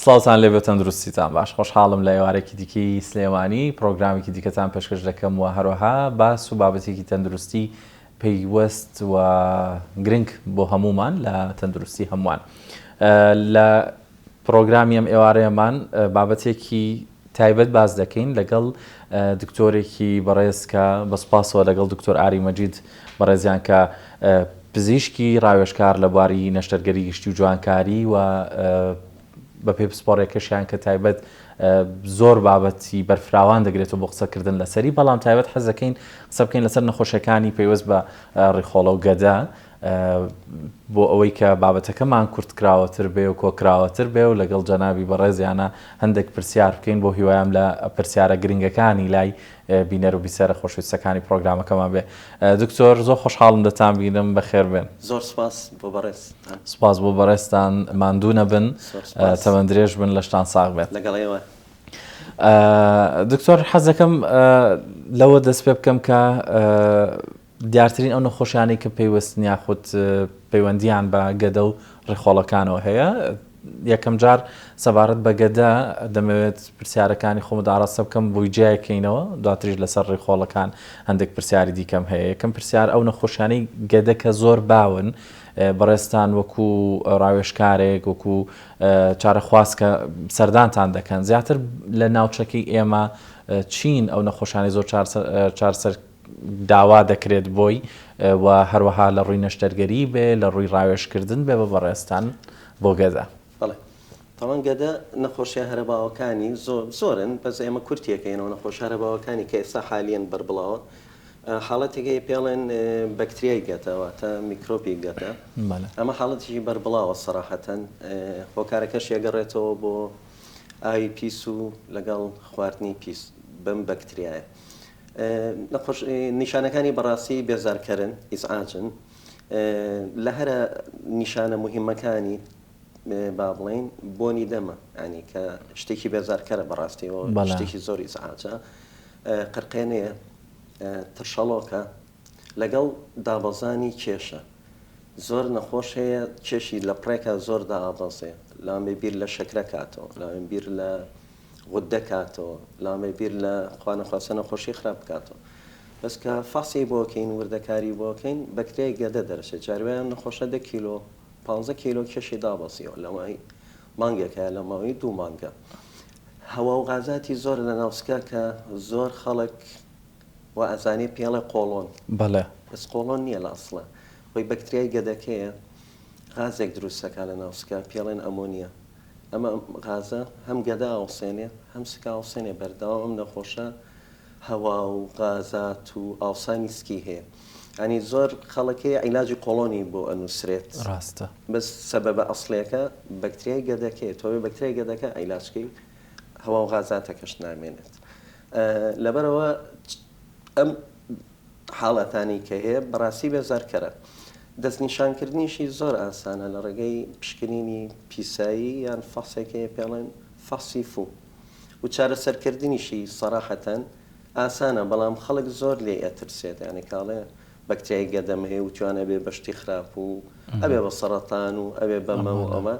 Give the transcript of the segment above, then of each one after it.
سڵاوتان لێبێ تەندروستیتان باش خۆشحاڵم لە ئێوارێکی دیکەی سلێمانی پرۆگرامێکی دیکەتان پێشکەش دەکەم و هەروەها باس و بابەتێکی تەندروستی پەیوەست و گرنگ بۆ هەموومان لە تەندروستی هەمووان لە پرۆگرامی ئەم ئێوارەیەمان بابەتێکی تایبەت باس دەکەین لەگەڵ دکتۆرێکی بەڕێز کە بە سوپاسەوە لەگەڵ دکتۆر ئاری مەجید بەڕێزیان کە پزیشکی ڕاوێژکار لە بواری نەشتەرگەری گشتی و جوانکاری و بەپێی پسپۆڕیەکەشیان کە تایبەت زۆر بابەتی بەرفراوان دەگرێتەوە بۆ قسەکردن لەسەری بەڵام تایبەت حەز دەکەین قسە بکەین لەسەر نەخۆشیەکانی پەیوەست بە ڕیخۆڵە و گەدە بۆ ئەوەی کە بابەتەکەمان کورتکراوەتر بێ و کۆکراوەتر بێ و لەگەڵ جەنابی بەڕێزیانە هەندێک پرسیار بکەین بۆ هیوایم لە پرسیارە گرنگەکانی لای بینەر و بیسەرە خۆشەویستەکانی پرۆگرامەکەمان بێ. دکتۆر زۆر خۆشحاڵم دەتان بینم بەخێر بێن. زۆر سوپاس بۆ بەڕێزتان. سوپاس بۆ بەڕێزتان ماندوو نەبن تەمەن درێژ بن لەشتان ساغ بێت. لەگەڵ ئێوە. دکتۆر حەز دەکەم لەوە دەست پێ بکەم کە دیارترین ئەو نەخۆشیانەی کە پەیوەستن یاخود پەیوەندییان بە گەدە و ڕیخۆڵەکانەوە هەیە، یەکەم جار سەبارەت بە گەدە دەمەوێت پرسیارەکانی خۆمت ئاراستە بکەم بۆی جیای کەینەوە دواتریش لەسەر ڕیخۆڵەکان هەندێک پرسیاری دیکەم هەیە یەکەم پرسیار ئەو نەخۆشیانەی گەدە کە زۆر باون بەڕێزتان وەکو ڕاوێژکارێک وەکو چارەخواز کە سەردانتان دەکەن زیاتر لە ناوچەکەی ئێمە چین ئەو نەخۆشانەی زۆر چارەسەر داوا دەکرێت بۆی و هەروەها لە ڕووی نەشتەرگەری بێ لە ڕووی ڕاوێژکردن بێ بە بەڕێزتان بۆ گەدە. بەڵێ تاوان گەدە نەخۆشیە هەرە باوەکانی زۆر زۆرن بەس ئێمە کورتیەکەینەوە نەخۆشە هەرە باوەکانی کە ئێستا حالیەن بەربڵاوە حاڵەتێک هەیە پێڵێن بەکتریای گەتە واتە میکرۆبی گەتە ئەمە حاڵەتێکی بەربڵاوە سەراحەتەن هۆکارەکەش یەگەڕێتەوە بۆ ئاوی پیس و لەگەڵ خواردنی پیس بەم بەکتریایە نەخۆش نیشانەکانی بەڕاستی بێزارکەرن، ئیزعاجن، لە هەرە نیشانە موهیمەکانی با بڵێین بۆنی دەمە، یانی کە شتێکی بێزارکەرە بەڕاستی و شتێکی زۆر ئیزعاجە، قرقێنەیە، ترشەڵۆکە، لەگەڵ دابەزانی کێشە. زۆر نەخۆش هەیە کێشی لە پڕێکا زۆر دائەبەزێ، لەوانبێ بیر لە شەکرە کاتەوە، لەوانبێ بیر لە غوددە کاتەوە لامێ بیر لە خوا نەخواستە نەخۆشی خراپ بکاتەوە بەس کە فەحسی بۆ کەین وردەکاری بۆ کەین بەکتریای گەدە دەرەچێت جاری وایە ئەم نەخۆشە دە کیلۆ پانزە کیلۆ کێشی دابەزیوە لە ماوەی مانگێکە لە ماوەی دوو مانگە هەوا و غازاتی زۆر لە ناو سکە کە زۆر خەڵک وا ئەزانێ پێڵێ قۆڵۆن بەڵێ بەس قۆڵۆن نییە لە ئەسڵا خۆی بەکتریای گەدەکەیە غازێک دروست ئەکا لە ناو سکە پێڵێن ئەمۆنیا ئەمە غازە هەم گەدە ئاوسێنێ هەم سک ئاوسێنێ بەردەوام ئەم نەخۆشە هەوا و غازات و ئاوسانی سکی هەیە ینی زۆر خەڵک هەیە عیلاجی قۆڵۆنی بۆ ئەنووسرێت ڕاستە بەس سەبەبە ئەسڵیەکە بەکتریای گەدەکەیە تۆ بەکتریای گەدەکە عیلاجکەی هەوا و غازاتەکەش نامێنێت لەبەرەوە ئەم حاڵەتانەی کە هەیە بەڕاستی بێزارکەرە. دەستنیشانکردنیشی زۆر ئاسانە لە ڕێگەی پشکنینی پیسایی یان فەحسێک هەیە پێڵێن فەحسی فوو و چارەسەرکردنیشی سەراحەتەن ئاسانە بەڵام خەڵک زۆر لێی ئەترسێت یانی کاڵێ بەکتریای گەدەم هەیە و توان ئەبێ بە شتی خراپ و ئەبێ بە سەڕەتان و ئەبێ بەمە و ئەمە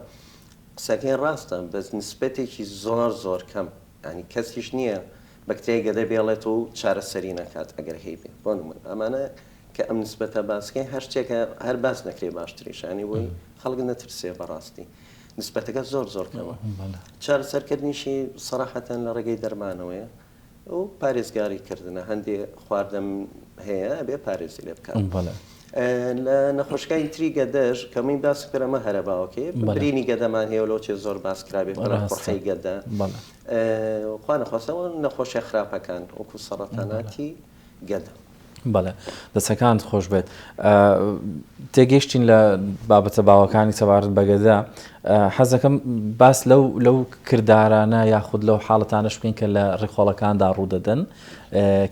قسەکەی ڕاستە بەس نسبەتێکی زۆر زۆر کەم یانی کەسیش نییە بەکتریای گەدە بێڵێتەوە و چارەسەری نەکات ئەگەر هەیبێ بۆ نمونە ئەمانە کە ئەم نسبەتە باس کەین هەر شتێکە هەر باس نەکرێ باشتریشە یانی بۆی خەڵک نەترسێ بەڕاستی نسبەتەکە زۆر زۆر کەمە چارەسەرکردنیشی سەراحەتەن لە ڕێگەی دەرمانەوەیە و پارێزگاری کردنە هەندێ خواردن هەیە ئەبێ پارێزی لێ بکات لە نەخۆشکانی تری گەدەش کە من باس کرد ئەمە هەرە باوەکەی برینی گەدەمان هەیە لەو چێ زۆر باس کرابێت قڕحی گەدە خوا نەخواستە نەخۆشیە خراپەکان وەکو سەڕەتاناتی گەدە. بەڵێ دەستەکانت خۆش بێت تێگەیشتین لە بابەتە باوەکانی سەبارەت بە گەدە حەزەکەم باس لەو لەو کردارانە یاخود لەو حاڵەتانەش بکەین کە لە ڕیخۆڵەکاندا ڕوودەدەن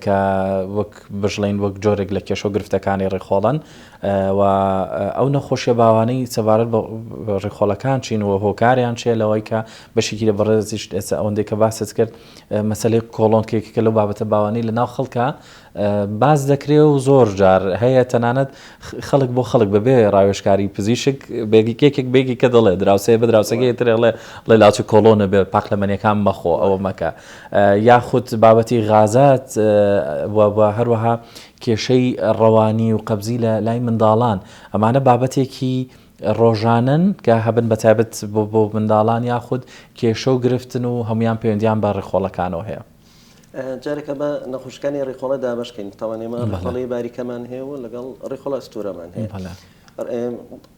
کە وەک بژڵین وەک جۆرێک لە کێشە و گرفتەکانی ڕیخۆڵەن و ئەو نەخۆشیە باوانەی سەبارەت بە ڕیخۆڵەکان چین و هۆکاریان چیە لەوەی کە بەشێکی لە بەڕێزیش ئێستا ئەوەندەی کە باست کرد مەسەلەی کۆڵۆن کە یەکێکە لەو بابەتە باوانەی لە ناو خەڵکە باس دەکرێ و زۆر جار هەیە تەنانەت خەڵک بۆ خەڵک بەبێ ڕاوێژکاری پزیشک یەکێک بێکی کە دەڵێ دراوسێ. دراوسێ بە دراوسەکەی تر ئەڵێ ڵێ لاچ کۆڵۆنە بێ پاقلەمەنیەکان مەخۆ ئەوە مەکە یاخود بابەتی غازات و هەروەها کێشەی ڕەوانی و قەبزی لە لای منداڵان ئەمانە بابەتێکی ڕۆژانەن کە هەبن بە تایبەت بۆ بۆ منداڵان یاخود کێشە و گرفتن و هەمویان پەیوەندیان بە ڕیخۆڵەکانەوە هەیە. جارێکە بە نەخۆشەکانی ڕیخۆڵە دابەش کەین تاوان ئێمە ڕیخۆڵەی باریکەمان هەیە و لەگەڵ ڕیخۆڵە ئەستوورەمان هەیە.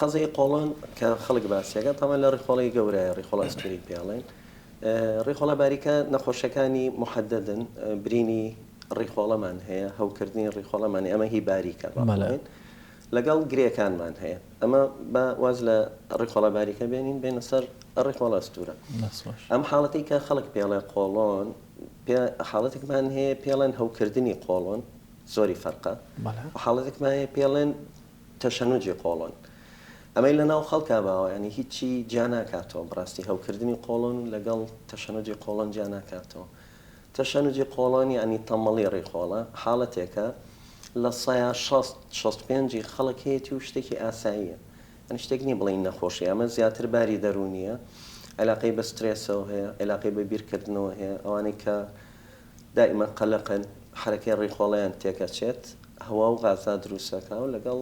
قەزیەی قۆڵۆن کە خەڵک باسیەکە تاوان لە ڕیخۆڵەی گەورەیە ڕیخۆڵە ئەستووری پێڵێن. ڕیخۆڵە باریکە نەخۆشەکانی محەدەدن برینی ڕیخۆڵەمان هەیە هەوکردنی ڕیخۆڵەمان ئەمە هی باریکە بەڵێن لەگەڵ گرێکانمان هەیە ئەمە با واز لە ڕیخۆڵە باریکە بێنین بێنە سەر ڕیخۆڵە ئەستوورە ئەم حاڵەتی کە خەڵک پێڵێ قۆڵۆن حاڵەتێکمان هەیە پێڵێن هەوکردنی قۆڵۆن زۆری فەرقە حاڵەتێکمان هەیە پێڵێن تەشەنوجی قۆڵۆن ئەمەی لە ناو خەڵکا باوە یانی هیچی جیا ناکاتەوە بەڕاستی هەوکردنی قۆڵۆن لەگەڵ تەشەنوجی قۆڵۆن جیا ناکاتەوە تەشەنوجی قۆڵۆن یانی تەمەڵی ڕیخۆڵە حاڵەتێکە لە سەیا 60 65 خەڵک هەیەتی و شتێکی ئاساییە یانی شتێک نییە بڵێین نەخۆشی ئەمە زیاتر باری دەروونیە علاقەی بە سترێسەوە هەیە علاقەی بە بیرکردنەوە هەیە ئەوانەی کە دائیمەن قەلەقن حەرەکەی ڕیخۆڵەیان تێکەچێت هەوا و غازات دروستەکا و لەگەڵ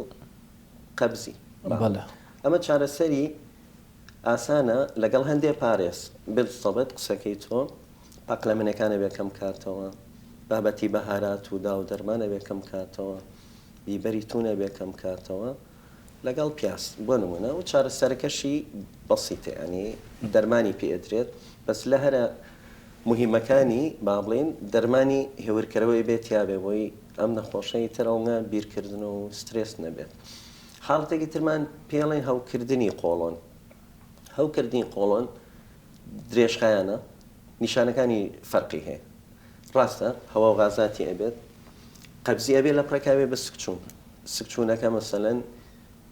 قەبزی بەڵێ. ئەمە چارەسەری ئاسانە لەگەڵ هەندێ پارێز بالضبط قسەکەی تۆ پاقلەمەنیەکان ئەبێ کەم کاتەوە بابەتی بەهارات و داو دەرمان ئەبێ کەم کاتەوە بیبەری تون ئەبێ کەم کاتەوە لەگەڵ پیاز بۆ نمونە و چارەسەرەکەشی بەسیتە یانی دەرمانی پێ ئەدرێت بەس لە هەرە موهیمەکانی با بڵێین دەرمانی هێورکەرەوەی بێ تیابێ بۆی ئەم نەخۆشە ئیتر ئەونە بیرکردنەوە و سترێس نەبێت. حاڵەتێکی ترمان پێڵێن هەوکردنی قۆڵۆن. هەوکردنی قۆڵۆن درێژخایەنە، نیشانەکانی فەرقی هەیە. ڕاستە هەوا و غازاتی ئەبێت، قەبزی ئەبێ لە پڕێکا بێ بە سکچوون. سکچوونەکە مەسەلەن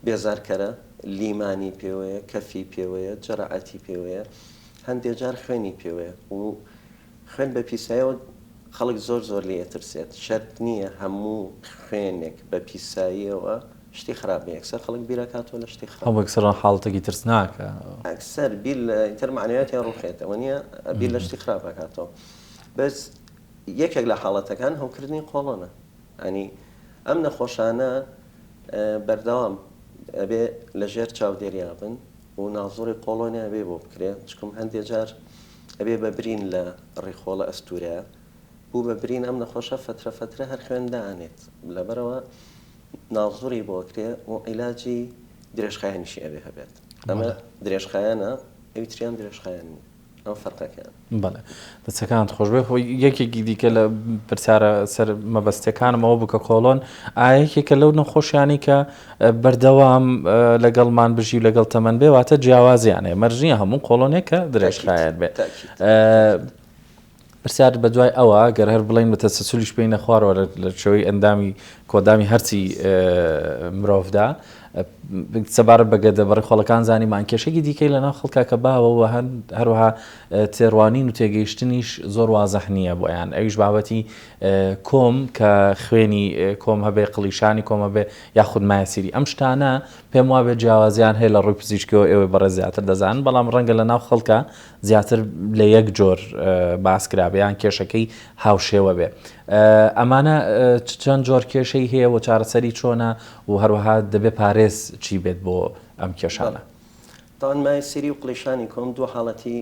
بێزارکەرە، لیمانی پێوەیە، کەفی پێوەیە، جەرەعەتی پێوەیە، هەندێ جار خوێنی پێوەیە و خوێن بە پیسایەوە خەڵک زۆر زۆر لێی ئەترسێت شەرت نییە هەموو خوێنێک بە پیساییەوە شتی خراپ بێ یەکسەر خەڵک بیر ئەکاتەوە لە شتی خراپ. هەموو یەکسەر حاڵەتێکی ترسناکە. ئەکسەر بیر لە ئیتر مەعنەویاتیان ڕووخێت ئەوە نییە بیر لە شتی خراپ ئەکاتەوە بەس یەکێک لە حاڵەتەکان هەوکردنی قۆڵۆنە یانی ئەم نەخۆشانە بەردەوام ئەبێ لە ژێر چاودێریا بن و نازوڕی قۆڵۆنیان ئەبێ بۆ بکرێ چکم هەندێ جار ئەبێ بە برین لە ڕیخۆڵە ئەستورەیا بوو بە برین ئەم نەخۆشە فەترە فەترە هەر خوێن دائەنێت لەبەرئەوە نازوڕی بۆ ئەکرێ و عیلاجی درێژخایەنیشی ئەبێ هەبێت ئەمە درێژخایەنە ئەوی تریان درێژخایەن نیە ئەم فەرقەکەیان. بەڵێ دەستەکانت خۆش بێ. یەکێکی دیکە لە پرسیارە سەر مەبەستەکانم ئەوە بوو کە کۆڵۆن ئایا یەکێکە لەو نەخۆشیانەی کە بەردەوام لەگەڵمان بژی و لەگەڵ تەمەن بێ واتە جیاوازیان هەیە مەرج نییە هەموو قۆڵۆنێک کە درێژخایەن بێ. پرسیار بە دوای ئەوە گەر هەر بڵێین بە تەسەسولیش بێینە خوارەوە لە شێوەی ئەندامی کۆدامی هەرچی مرۆڤدا سەبارەت بە گەدە بەڕیخۆڵەکان زانیمان کێشەکی دیکەی لەناو خەڵکا کە باوە و هەروەها تێڕوانین و تێگەیشتنیش زۆر وازح نییە بۆیان ئەویش بابەتی کۆم کە خوێنی کۆم هەبێ قڵیشانی کۆم هەبێ یاخود مایەسیری ئەم شتانە پێم وابێت جیاوازیان هەیە لە ڕووی پزیشکیەوە ئێوەی بەڕێز زیاتر دەزانن بەڵام ڕەنگە لە ناو خەڵکا زیاتر لە یەک جۆر باس کرابێ یان کێشەکەی هاوشێوە بێ ئەمانە چەند جۆر کێشەی هەیە و چارەسەری چۆنە و هەروەها دەبێ پارێز چی بێت بۆ ئەم کێشانە؟ تاوان مایەسیری و قڵیشانی کۆم دوو حاڵەتی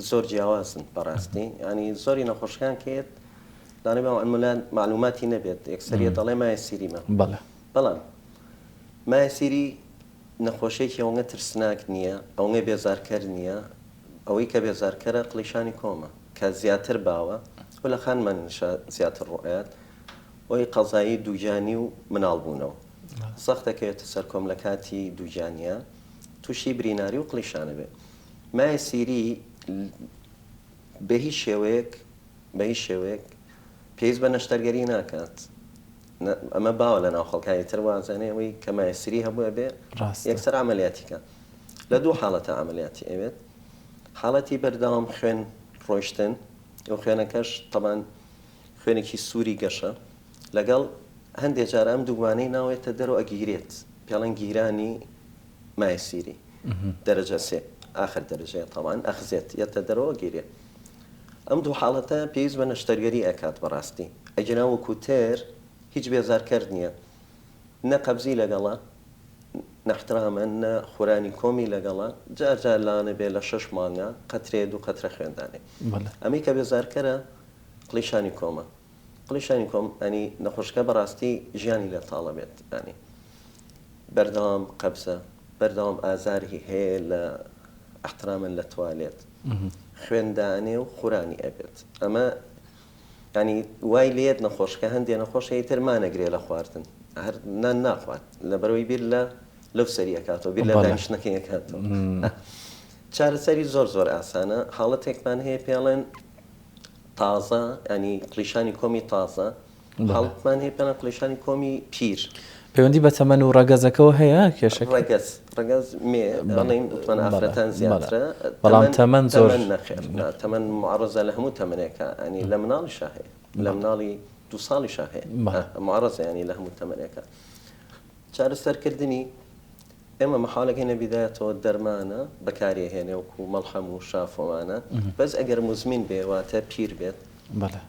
زۆر جیاوازن بەڕاستی یانی زۆری نەخۆشەکان کە یەت لانێ مەعلوماتی نەبێت یەکسەر یەت ئەڵێ مایەسیریمە بەڵێ بەڵام مایەسیری نەخۆشیەکی ئەوەنە ترسناک نییە، ئەوەنە بێزارکەر نییە، ئەوەی کە بێزارکەرە قڵیشانی کۆمە کە زیاتر باوە و لە خانمانیشا زیاتر ڕووئەیات، هۆی قەزایی دووگیانی و مناڵ بوونەوە سەخت دەکەوێتە سەر کۆم لە کاتی دووگیانیا تووشی بریناری و قڵیشان ئەبێ. مایەسیری بە هیچ شێوەیەک بە هیچ شێوەیەک پێویست بە نەشتەرگەری ناکات ئەمە باوە لە ناو خەڵکانی تر وازانێ ئەوەی کە مایەسیری هەبوو ئەبێ یەکسەر عەمەلیاتی کە لە دوو حاڵەتە عەمەلیاتی ئەوێت حاڵەتی بەردەوام خوێن ڕۆیشتن ئەو خوێنەکەش تەبان خوێنێکی سووری گەشە لەگەڵ هەندێک جار ئەم دوگمانەی ناوێتە دەرەوە ئەگیرێت پێڵەن گیرانی مایەسیری دەرەجە سێ. ئاخر دەرەجەیە تەبعەن ئەخزێت یەتە دەرەوە گیرێ ئەم دوو حاڵەتە پێویست بە نەشتەرگەری ئەکات بەڕاستی ئەگینا وەکو تر هیچ بێزارکەر نیە نە قەبزی لەگەڵە نە احترامە نە خورانی کۆمی لەگەڵە جار جار لانە بێ لە شەش مانگا قەترەیە دوو قەترە خوێن دانێ ئەمەی کە بێزارکەرە قڵیشانی کۆمە قڵیشانی کۆم ئەنی نەخۆشەکە بەڕاستی ژیانی لێ تاڵە بێت ئەنی بەردەوام قەبزە بەردەوام ئازاری هەیە لە احترامن لە توالێت خوێن دانێ و خورانی ئەبێت ئەمە ینی وای لێت نەخۆشکە هەندێ نەخۆش هەیە تر مانەگرێ لە خواردن هەر نان ناخوات لەبەرەوەی بیر لە لەو سەری ئەکاتەوە بیر لە دانیشتنەکەی ئەکاتەوە چارەسەری زۆر زۆر ئاسانە حاڵەتێکمان هەیە پێڵێن تازە ینی قلیشانی کۆمی تازە حاڵەتمان هەیە پێڵێن قلیشانی کۆمی پیر. پەیوەندی بە تەمەن و ڕەگەزەکەوە هەیە کێشەکە؟ ڕەگەز ڕەگەز مێ ئەڵێین وتمان ئافرەتان زیاترە بەڵام تەمەن زۆر تەمەن نەخێر نا تەمەن معڕەزە لە هەموو تەمەنێکا ینی لە مناڵیشا هەیە لە مناڵی دوو ساڵیشا هەیە معڕەزە ینی لە هەموو تەمەنێکا چارەسەرکردنی ئێمە مەحاڵەکەی نە بیدایەتەوە دەرمانە بەکاری ئەهێنێ وەکو مەڵحەم و شاف وەمانە بەس ئەگەر موزمین بێ واتە پیر بێت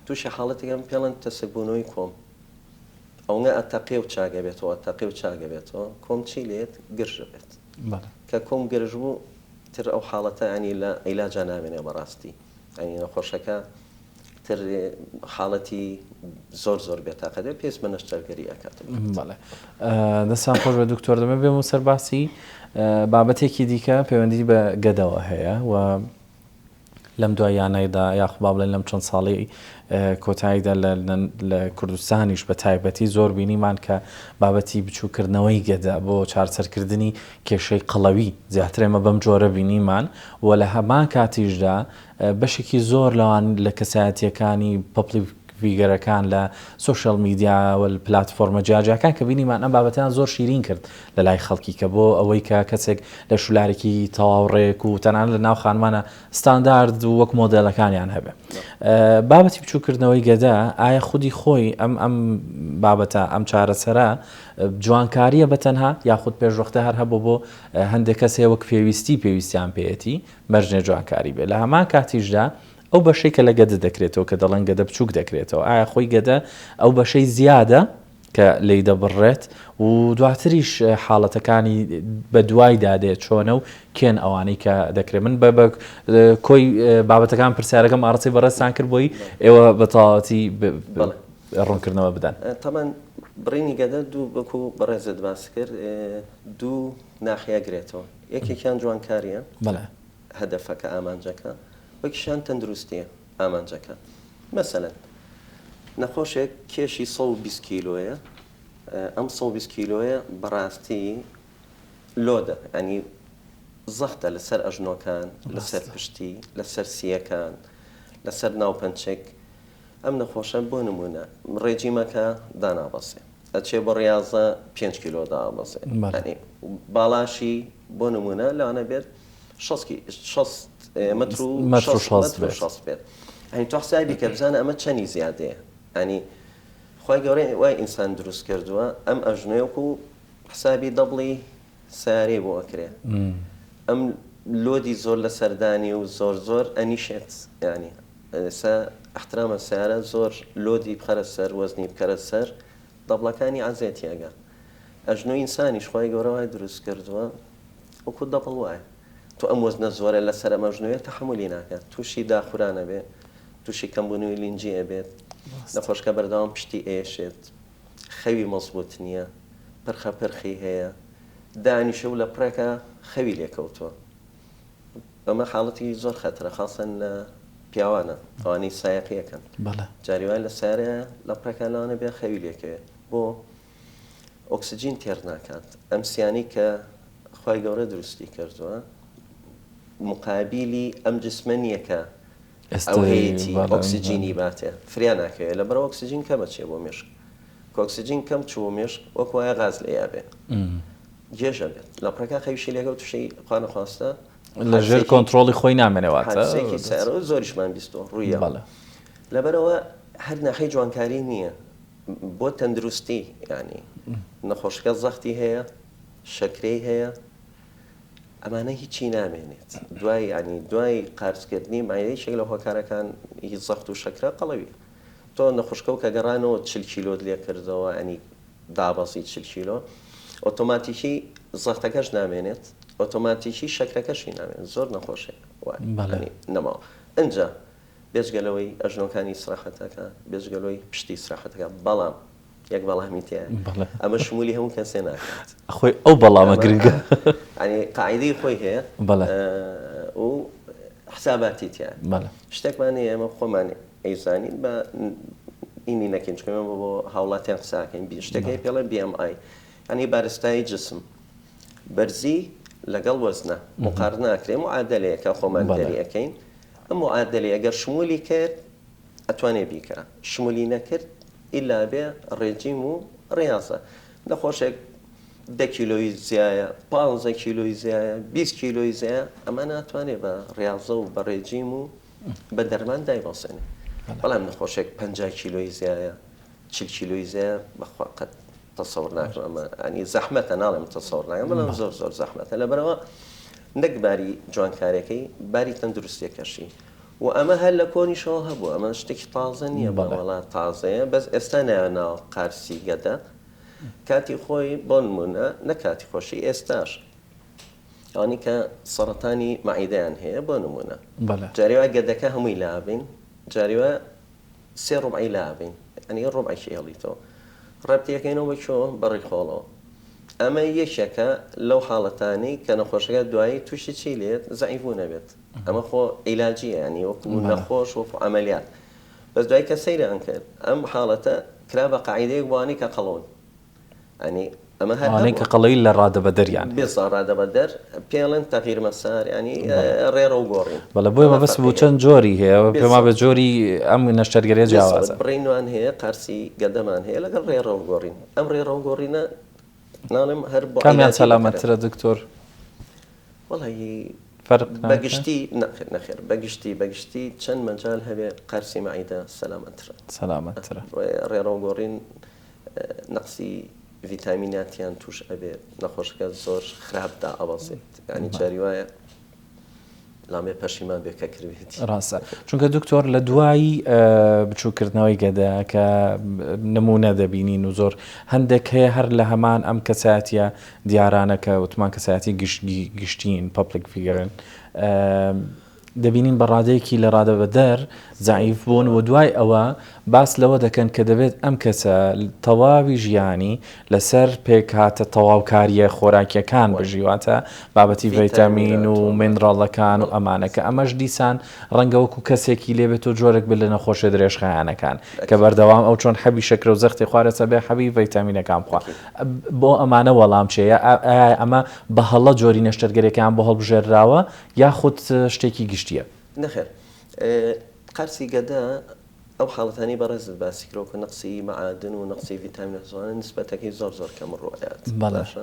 تووشی حاڵەتێک ئەم پێڵێن تەسکبوونەوەی کۆم ئەونە ئەتەقێ و چاک ئەبێتەوە ئەتەقێ و چاک ئەبێتەوە کۆم چی لێت گرژ ئەبێت کە کۆم گرژ بوو تر ئەو حاڵەتە ینی لە عیلاجا نامێنێ بەڕاستی ینی نەخۆشەکە تر حاڵەتی زۆر زۆر بێتاقەت بێت پێویست بە نەشتەرگەری ئەکات. بەڵێ دەستان خۆش بێت دکتۆر دەمەوێت بێمە سەر باسی بابەتێکی دیکە پەیوەندی بە گەدەوە هەیە و لەم دواییانەدا یاخو با بڵێن لەم چەند ساڵی کۆتاییدا لە کوردستانیش بە تایبەتی زۆر بینیمان کە بابەتی بچووکردنەوەی گەدە بۆ چارەسەرکردنی کێشەی قەڵەوی زیاتر ئێمە بەم جۆرە بینیمان و لە هەمان کاتیشدا بەشێکی زۆر لەوان لە کەسایەتییەکانی public figure ەکان لە social media و پلاتفۆرمە جیاجیاکان کە بینیمان ئەم بابەتەیان زۆر شیرین کرد لە لای خەڵکی کە بۆ ئەوەی کە کەسێک لە شولارێکی تەواو ڕێک و تەنانەت لە ناو خانمانە ستاندارد و وەک مۆدێلەکانیان هەبێ بابەتی بچووکردنەوەی گەدە ئایا خودی خۆی ئەم ئەم بابەتە ئەم چارەسەرە جوانکاریە بە تەنها یاخود پێشوەختە هەر هەبوو بۆ هەندێک کەس هەیە وەک پێویستی پێویستیان پێیەتی مەرج نیە جوانکاری بێت لە هەمان کاتیشدا ئەو بەشەی کە لە گەدە دەکرێتەوە کە دەڵێن گەدە بچووک دەکرێتەوە ئایا خۆی گەدە ئەو بەشەی زیادە کە لێی دەبڕێت و دواتریش حاڵەتەکانی بە دوایدا دێت چۆنە و کێن ئەوانەی کە دەکرێت من بە بە کۆی بابەتەکان پرسیارەکەم ئاڕاستەی بەڕێزتان کرد بۆی ئێوە بە تەواوەتی ڕوونکردنەوە بدەن. تەبعەن بڕینی گەدە دوو وەکو بەڕێزت باست کرد دوو ناحیە گرێتەوە یەکێکیان جوانکاریە بەڵێ. هەدەفەکە ئامانجەکە وەکیشیان تەندروستیە ئامانجەکە مەسەلەن نەخۆشێک کێشی 120 کیلۆیە ئەم 120 کیلۆیە بەڕاستی لۆدە ینی زەختە لەسەر ئەژنۆکان لەسەر پشتی لەسەر سیەکان لەسەر ناوپەنچک ئەم نەخۆشە بۆ نمونە ڕێجیمەکە دانابەسێ ئەچێ بۆ ڕیاضە پێنج کیلۆ دابەزێ یانی باڵاشی بۆ نمونە لەوانە بێت 60 مەتر و 60 بێت ئەنی تۆ حسابی کە بزانە ئەمە چەنی زیادەیە ئەنی خی گەورەی وای ئینسان دروست کردووە ئەم ئەژنۆیەک و حسابی دەبڵی سیارەی بۆ ئەکرێ ئەم لۆدی زۆر لە سەردانی و زۆر زۆر ئەنیشێت ینی ئێستا احترامە سیارە زۆر لۆدی بخەرە سەر وەزنی بکەرە سەر دەبڵەکانی عەزێتی ئەگا ئەژنۆی ئینسانیش خوای گەورە وای دروست کردووە وەکو دەبڵ وایە تۆ ئەم وەزنە زۆرە لەسەر ئەم ئەژنۆیە تەحەمولی ناکات تووشی داخوران ئەبێ تووشی کەمبوونەوەی لینجی ئەبێت نەخۆشکە بەردەوام پشتی ئێشێت خەوی مەزبوت نییە پرخە پرخی هەیە دانیشە و لە پڕێکە خەوی لێکەوتووە ئەمە حاڵەتی زۆر خەترە خاصەن لە پیاوانە ئەوانەی سایەقی ئەکەن بەڵێ. جاری وایە لە سەیارەیە لە پڕێکا لەوانە بێ خەوی لێکەوێ بۆ ئۆکسجین تێر ناکات ئەم سیانەی کە خوای گەورە دروستی کردووە مقابیلی ئەم جسمە نییە کە ئەو هەیەتی ئۆکسجینی باتێ فریا ناکەوێ لەبەر ئۆکسجین کەم ئەچێ بۆ مێشک کە ئۆکسجین کەم چوو بۆ مێشک وەک وایە غاز لێیا بێ گێژ ئەبێت لە پڕێکا خەویشی لێکەوت تووشی خوا نەخواستە لە ژێر کۆنترۆڵی خۆی نامێنێ واتە حادیسەیەکی سەیارە زۆریشمان بیستووە ڕوویە بەڵێ. لەبەرئەوە هەر ناحیەی جوانکاری نییە بۆ تەندروستی یانی نەخۆشەکە زەختی هەیە شەکرەی هەیە. ئەمانە هیچی نامێنێت دوای یانی دوای قارچکردنی مایە یەکێک لە هۆکارەکان هی زەخت و شەکرە قەڵەویە تۆ نەخۆشکەو کە گەڕانەوە 40 کیلۆت لێ کردەوە ئەنی دابەزی 40 کیلۆ ئۆتۆماتیکی زەختەکەش نامێنێت ئۆتۆماتیکی شەکرەکەشی نامێنێت زۆر نەخۆشێ وانی نەماوە ئەجا بێجگە لەوەی ئەژنۆکانی ئیسراحەتەکە بێجگە لەوەی پشتی ئیسراحەتەکە بەڵام یەک بەڵامی تیایە ئەمە شمولی هەموو کەسێ ناکات. خۆی ئەو بەڵامە گرنگە. یانی قاعیدەی خۆی هەیە بەڵێ و حساباتی تیایە. بەڵێ شتێکمان هەیە ئێمە خۆمان ئەیزانین بە ئینی نەکەین چونکە ئێمە بۆ هاوڵاتیان قسە ئەکەین شتێک هەیە پێڵێن BMI یانی بارستایی جسم بەرزی لەگەڵ وەزنە مقارنە ئەکرێ معادلەیەکە خۆمان دەری ئەکەین ئەم معادلەیە گەر شمولی کرد ئەتوانێ بیکا شمولی نەکرد ئیلا بێ ڕێجیم و ڕیازە نەخۆشێک دە کیلۆی زیایە پانزە کیلۆی زیایە 20 کیلۆی زیایە ئەمە ناتوانێ بە ڕیازە و بە ڕێجیم و بە دەرمان دایبەسێنێ بەڵام نەخۆشێک 50 کیلۆی زیایە 40 کیلۆی زیایە بەخوا قەت تەسەور ناکەم ئەمە ئەنی زەحمەتە ناڵێم تەسەور ناکەم بەڵام زۆر زۆر زەحمەتە لەبەرەوە نەک باری جوانکارەکەی باری تەندروستیەکەشی و ئەمە هەر لە کۆنیشەوە هەبوو ئەمە شتێکی تازە نییە بە وەڵا تازەیە بەس ئێستا نایە ناو قارسی گەدە کاتی خۆی بۆ نمونە نە کاتی خۆشی ئێستاش ئەوانی کە سەرەتانی مەعیدەیان هەیە بۆ نمونە جاری وا گەدەکە هەمووی لابین جاری وا سێ ڕوبعی لابەین یانی ڕوبعێکی ئێڵیتەوە ڕەبتی ئەکەینەوە بە کوێوە بە ڕیخۆڵەوە ئەمە یەکێکە لەو حاڵەتانەی کە نەخۆشەکە دوایی تووشی چی لێت زەعیف بوون ئەبێت ئەمە خۆ عیلاجیە یانی وەکو نەخۆش وەکو عەمەلیات بەس دوای کە سەیریان کرد ئەم حاڵەتە کرا بە قاعیدەیەک بۆ ئەوانەی کە قەڵەون یانی ئەمە هەر ئەوانەی کە قەڵەوی لە ڕادەبەدەریان هەیە. بێزا ڕادەبەدەر پێی ئەڵێن تەغیر مەسار یانی ڕێڕەو گۆڕین. بەڵێ بۆیە مەبەستم بوو چەند جۆری هەیە پێم وابێ جۆری ئەم نەشتەرگەریە جیاوازە. بڕینمان هەیە قارسی گەدەمان هەیە لەگەڵ ڕێڕەو گۆڕین ئەم ڕێڕەو گۆڕینە ناڵێم هەر بۆ کامیان سەلامەترە دکتۆر؟ وەڵی فەرق ناکا؟ بەگشتی نەخێر نەخێر بەگشتی بەگشتی چەند مەجال هەبێ قارسی مەعیدە سەلامەترە. سەلامەترە. ڕێڕەو گۆڕین نەقسی ڤیتامیناتیان توش ئەبێت نەخۆشەکە زۆر خراپ دائەبەزێت یانی جاری وایە لامێ پەشیمان بێ کە کردبێتی. ڕاستە چونکە دکتۆر لە دوای بچووکردنەوەی گەدە کە نمونە دەبینین و زۆر هەندێک هەیە هەر لە هەمان ئەم کەسایەتیە دیارانە کە وتمان کەسایەتی گشتین public figure ن دەبینین بە ڕادەیەکی لە ڕادەبەدەر زەعیف بوون و دوای ئەوە باس لەوە دەکەن کە دەبێت ئەم کەسە تەواوی ژیانی لەسەر پێکهاتە تەواوکارییە خۆراکییەکان بژی واتە بابەتی ڤیتامین و مینڕاڵەکان و ئەمانە کە ئەمەش دیسان ڕەنگە وەکو کەسێکی لێ بێت و جۆرێک بێت لە نەخۆشیە درێژخایەنەکان کە بەردەوام ئەو چۆن حەبی شەکرە و زەختی خوارێسە بێ حەبی ڤیتامینەکان بخوا بۆ ئەمانە وەڵام چیە ئایا ئەمە بە هەڵە جۆری نەشتەرگەریەکەیان بۆ هەڵبژێرراوە یاخود شتێکی گشتیە؟ نەخێر قارسی گەدە ئەو حاڵەتانەی بەڕێزت باسی کرد وەکو نەقسی مەعادن و نەقسی ڤیتامین و ئەوانە نسبەتەکەی زۆر زۆر کەم ڕوئەیات باشە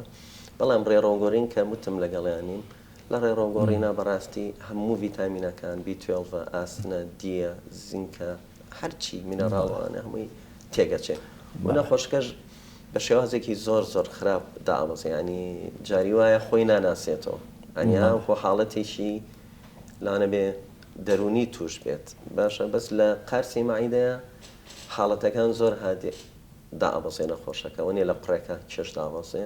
بەڵام ڕێڕەوگۆرین کە وتم لەگەڵیانیم لە ڕێڕەوگۆڕینا بەڕاستی هەموو ڤیتامینەکان B twelve ە ئاسنە دیە زینکە هەرچی mineral ئەوانە هەمووی تێگەچێ و نەخۆشکەش بە شێوازێکی زۆر زۆر خراپ دائەبەزێ یانی جاری وایە خۆی ناناسێتەوە ئەنی وەکو حاڵەتێکی لانەبێ دەروونی توش بێت باشە بەس لە قارسی مەعیدەیە حاڵەتەکان زۆر هادێ دائەبەزێ نەخۆشەکە وەنیە لە پڕێکە کێش دابەزێ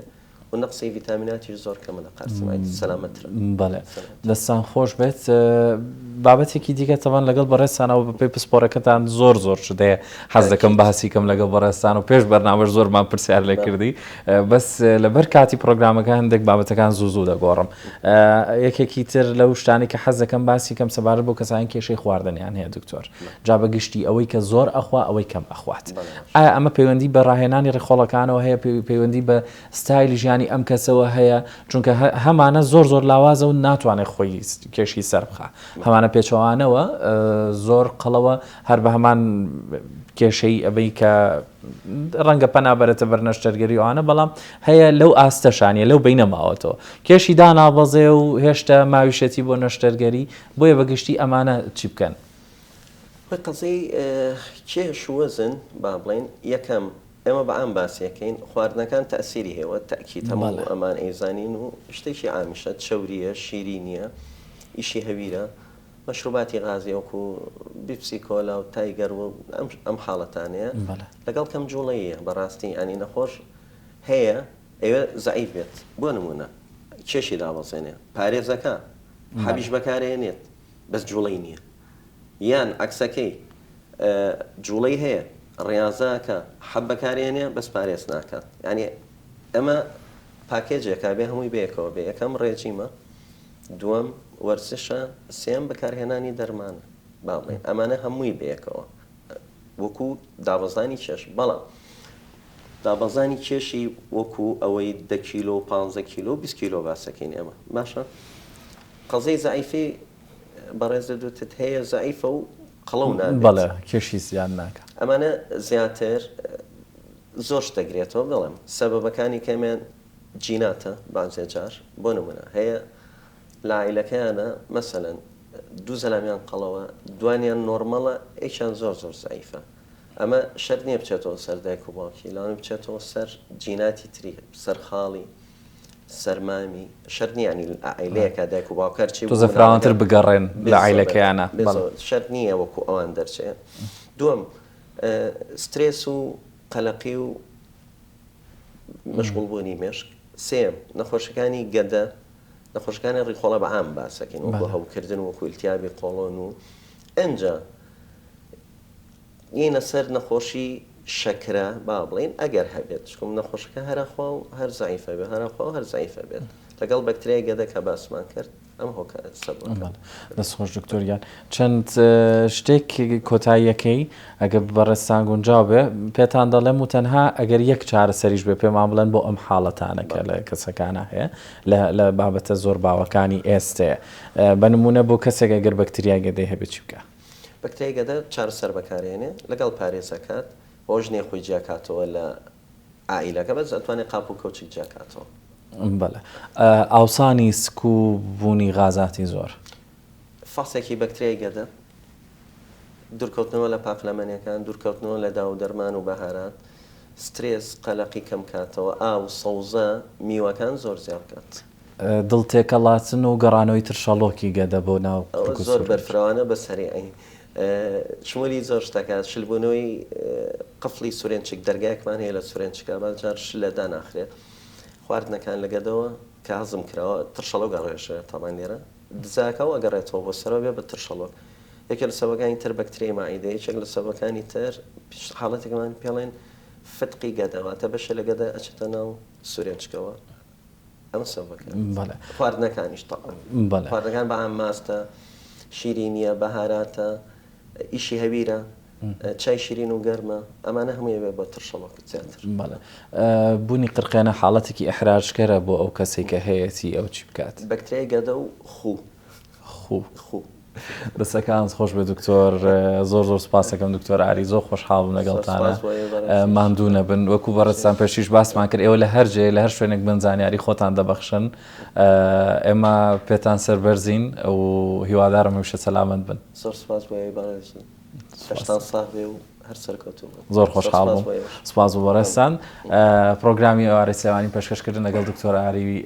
و نەقسی ڤیتامیناتیش زۆر کەمە لە قارسی مەعیدە سەلامەترە. بەڵێ دەستان خۆش بێت بابەتێکی دیکە تەبان لەگەڵ بەڕێزتانەوە بەپێی پسپۆرەکەتان زۆر زۆر شت هەیە حەز دەکەم باسی کەم لەگەڵ بەڕێزتان و پێش بەرنامەش زۆرمان پرسیار لێ کردی بەس لەبەر کاتی پرۆگرامەکە هەندێک بابەتەکان زوو زوو دەگۆڕم یەکێکی تر لەو شتانی کە حەز دەکەم باسی کەم سەبارەت بۆ کەسانی کێشەی خواردنیان هەیە دکتۆر جا بە گشتی ئەوەی کە زۆر ئەخوا ئەوەی کەم ئەخوات ئایا ئەمە پەیوەندی بە ڕاهێنانی ڕیخۆڵەکانەوە هەیە پەیوەندی بە ستایلی ژیانی ئەم کەسەوە هەیە چونکە هەمانە زۆر زۆر لاوازە و ناتوانێت خۆی کێشی سەر بخا هەمانە پێچەوانەوە زۆر قەڵەوە هەر بە هەمان کێشەی ئەبەی کە ڕەنگە پەنا بەرێتە بەر نەشتەرگەری ئەوانە بەڵام هەیە لەو ئاستەشانە لەو بینە ماوەتەوە کێشی دانابەزێ و هێشتا ماویشێتی بۆ نەشتەرگەری بۆیە بەگشتی ئەمانە چی بکەن؟ خۆی قەزیەی کێش و وەزن با بڵێین یەکەم. ئێمە بە عام باسی ئەکەین خواردنەکان تەئسیری هەیە وە تەئکید هەموو ئەمان ئەیزانین و شتێکی عامیشە چەوریە شیرینیە ئیشی هەویرە مەشروباتی غازی وەکو بیپسی کۆلا و تایگەر و ئەم حاڵەتانەیە لەگەڵ کەم جوڵەیە بەڕاستی ینی نەخۆش هەیە ئەوێ زەعیف بێت بۆ نمونە کێشی دابەزێنێ پارێزەکە حەبیش بەکارێنێت بەس جوڵەی نییە یان عەکسەکەی جوڵەی هەیە ڕیازە ئەکا حەب بەکارێنێ بەس پارێز ناکات یانی ئەمە پاکێجێکە بێ هەمووی بەیەکەوە بێ یەکەم ڕێجیمە دووەم وەرزشە سێم بەکارهێنانی دەرمانە با بڵێین ئەمانە هەمووی بەیەکەوە وەکو دابەزانی کێش بەڵام دابەزانی کێشی وەکو ئەوەی دە کیلۆ و پانزە کیلۆ و 20 کیلۆ باسەکەین ئێمە باشە قەزەی زەعیفی بەڕێزت وتت هەیە زەعیفە و قەڵەو نابێت. بەڵێ کێشی زیاد ناکا. ئەمانە زیاتر زۆر شت دەگرێتەوە بەڵێم سەبەبەکانی کەمیان جیناتە بەعزێ جار بۆ نمونە هەیە لە عایلەکەیانە مەسەلەن دوو زەلامیان قەڵەوە دوانیان نۆرمەڵە یەکیان زۆر زۆر زەعیفە ئەمە شەرت نییە بچێتەوە سەر دایک و باوکی لەوانەیە بچێتەوە سەر جیناتی تری سەر خاڵی سەر مامی شەرت نییە یانی لە عایلەیەکا دایک و باوک هەرچی تۆزە فراوانتر بگەڕێن لە عایلەکەیانا شەرت نییە وەکو ئەوان دەرچێ دووەم سترێس و قەلەقی و مەشغوڵ بوونی مێشک سێیەم نەخۆشەکانی گەدە نەخۆشەکانی ڕیخۆڵە بە عام باسەکەین وەکو هەوکردن وەکو ئیلتیابی قۆڵۆن و ئەنجا یەینە سەر نەخۆشی شەکرە با بڵێین ئەگەر هەبێت چکم نەخۆشەکە هەرەخوا و هەر زەعیفە بێت هەرەخوا و هەر زەعیفە بێت لەگەڵ بەکتریای گەدە کە باسمان کرد ئەم هۆکارە سەبەبەکان. دەست خۆش دکتۆر گیان چەند شتێک کۆتاییەکەی ئەگەر بەڕێزتان گونجاو بێ پێتان دەڵێم و تەنها ئەگەر یەک چارەسەریش بێ پێمان بڵێن بۆ ئەم حاڵەتانە کە لە کەسەکانە هەیە لە بابەتە زۆر باوەکانی ئێستەیە بە نمونە بۆ کەسێک ئەگەر بەکتریای گەدەی هەبێ چی بکا؟ بەکتریای گەدە چارەسەر بەکارێنێ لەگەڵ پارێزەکات بەوەش نیە خۆی جیاکاتەوە لە عائیلەکە بەس ئەتوانێ قاپ و کەوچک جیاکاتەوە. بەڵێ ئاوسانی سک و بوونی غازاتی زۆر. فەحسێکی بەکتریای گەدە، دوورکەوتنەوە لە پاقلەمەنیەکان، دوورکەوتنەوە لە داوو دەرمان و بەهارات، سترێس، قەلەقی کەمکاتەوە، ئاو، سەوزە، میوەکان زۆر زیابکات. دڵ تێکەڵاتن و گەڕانەوەی ترشەڵۆکی گەدە بۆ ناو قوڕگ و سورێنچک. ئەوە زۆر بەرفراوانە بە سەریعی شمولی زۆر شتەکات شلبوونەوەی قفڵی سورێنچک دەرگایەکمان هەیە لە سورێنچکا باز جار شلە داناخرێت خواردنەکان لە گەدەوە کە هەزم کراوە ترشەڵۆک ئەڕێژێ تەبعەن لێرە دزاکە و ئەگەڕێتەوە بۆ سەرەوە بێ بە ترشەڵۆک یەکێک لە سەبەکانی تر بەکتریای مەعیدە یەکێک لە سەبەکانی تر حاڵەتێکمان پێڵێن فتقی گەدە واتە بەشێ لە گەدە ئەچێتە ناو سورێنچکەوە ئەمە سەبەبەکە. بەڵێ. خواردنەکانیش تەبعەن. بەڵێ. خواردنەکان بە عام ماستە، شیرینییە، بەهاراتە، ئیشی هەویرە، چای شیرین و گەرمە، ئەمانە هەمووی ئەبێ بە ترشەڵۆک زیاتر. بەڵێ. بوونی قرقێنە حاڵەتێکی ئیحراجکەرە بۆ ئەو کەسەی کە هەیەتی ئەو چی بکات؟ بەکتریای گەدە و خوو. خوو. خوو. دەستەکانت خۆش بێت دکتۆر زۆر زۆر سپاسەکەم دکتۆر ئاری زۆر خۆشحاڵ بووم لەگەڵتانە ماندوو نەبن وەکو بەڕێزتان پێشیش باسمان کرد ئێوە لە هەر جێ لە هەر شوێنێک بن زانیاری خۆتان دەبەخشن ئێمە پێتان سەربەرزین و هیوادارم هەمیشە سەلامەت بن زۆر سپاس بۆ ئێوەی بەڕێز لەشتان ساغ بێ و هەر سەرکەوتوو بن زۆر خۆشحاڵ بووم سپاس بۆ بەڕێزتان پرۆگرامی ئێوارەی سلێمانی پێشکەشکردن لەگەڵ دکتۆر ئاری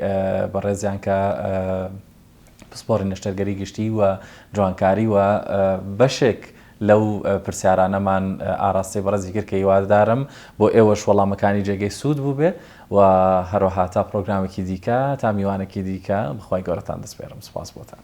بەڕێزیان کە پسپۆڕی نەشتەرگەری گشتی و جوانکاری و بەشێک لەو پرسیارانەمان ئاراستەی بەڕێزی کرد کە هیوادارم بۆ ئێوەش وەڵامەکانی جێگەی سوود بووبێ و هەروەها تا پرۆگرامێکی دیکە تا میوانێکی دیکە بەخوای گەورەتان دەسپێرم سوپاس بۆتان.